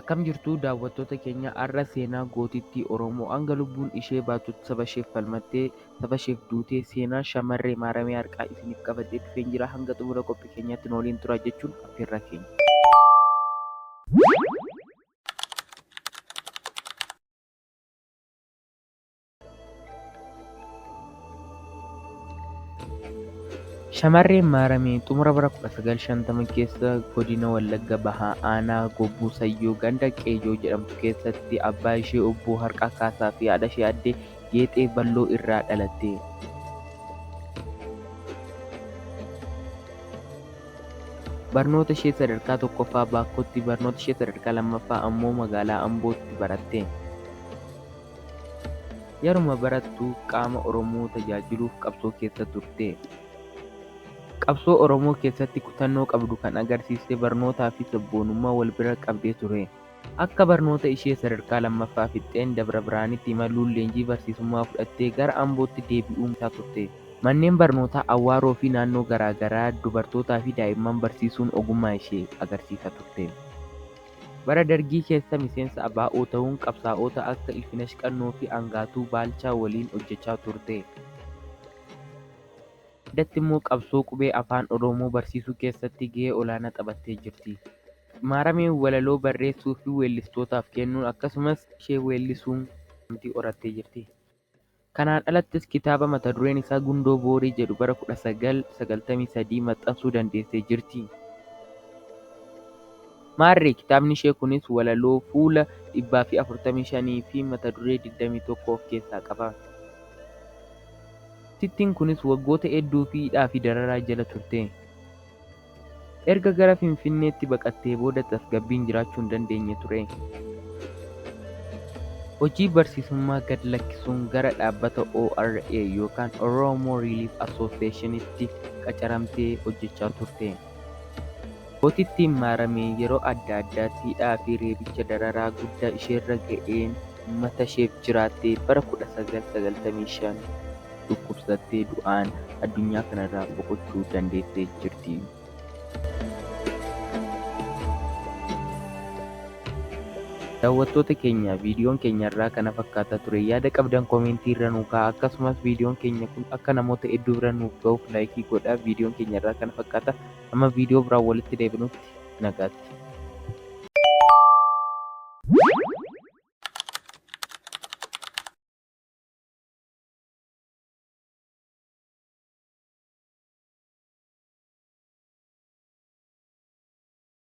Akkam jirtu daawwattoota keenya, har'a seenaa gootittii Oromoo hanga lubbuun ishee baatutti saba isheef falmattee saba isheef duutee seenaa shamarree Maaramee Harqaa isiniif qabadhee dhufeen jira. Hanga xumura qophii keenyaatti nu waliin turaa jechuun affeerraa keenya. Shamarreen Maaramee xumura bara 1950 keessa godina Wallagga Bahaa Aanaa Gobbuu Sayyoo ganda Qeejoo jedhamtu keessatti abbaa ishee Obbo Harqaa Kaasaa fi haadha ishee Aadde Geexee Balloo irraa dhalatte. Barnoota ishee sadarkaa tokkoffaa Baakkootti, barnoota ishee sadarkaa lammaffaa ammoo magaalaa Ambootti baratte. Yeruma barattu qaama Oromoo tajaajiluuf qabsoo keessa turte. Qabsoo Oromoo keessatti kutannoo qabdu kan agarsiiste barnootaa fi sabboonummaa wal bira qabdee ture. Akka barnoota ishee sadarkaa lammaffaa fixxeen Dabra Birhaanitti imaluun leenjii barsiisummaa fudhattee gara Ambootti deebi'uun turte. Manneen barnootaa Awwaaroo fi naannoo garaa garaa dubartootaa fi daa'imman barsiisuun ogummaa ishee agarsiisaa turte. Bara Dargii keessa miseensa ABO ta'uun qabsaa'ota akka Ilfinash Qannoo fi Angaatuu Baalchaa waliin hojjechaa turte. Addatti immoo qabsoo qubee Afaan Oromoo barsiisuu keessatti gahee olaanaa taphattee jirti. Maarameen walaloo barreessuu fi weellistootaaf kennuun akkasumas ishee weellisuun beekamtii horattee jirti. Kanaan alattis kitaaba mata dureen isaa Gundoo Boorii jedhu bara 1993 maxxansuu dandeessee jirti. Maarree kitaabni ishee kunis walaloo fuula 145 fi mata duree 21 of keessaa qaba. Gootittiin kunis waggoota hedduuf hidhaa fi dararaa jala turte. Erga gara Finfinneetti baqattee booda tasgabbiin jiraachuu hin dandeenye ture. Hojii barsiisummaa gad lakkisuun gara dhaabbata ORA yookaan Oromo Relief Associationitti qacaramtee hojjechaa turte. Gootittiin Maaramee yeroo adda addaatti hidhaa fi reebicha dararaa guddaa isheerra ga'een uummatasheef jiraattee bara 1995 dhukkubsattee du'aan addunyaa kanarraa boqochuu dandeessee jirti. Daawwattoota keenya, viidiyoon keenya irraa kana fakkaata ture. Yaada qabdan koomentii irra nuu kaa'aa. Akkasumas viidiyoon keenya kun akka namoota hedduu bira nuuf ga'uuf laayikii godhaa. Viidiyoon keenya irraa kana fakkaata. Amma viidiyoo biraan walitti deebinutti nagaatti.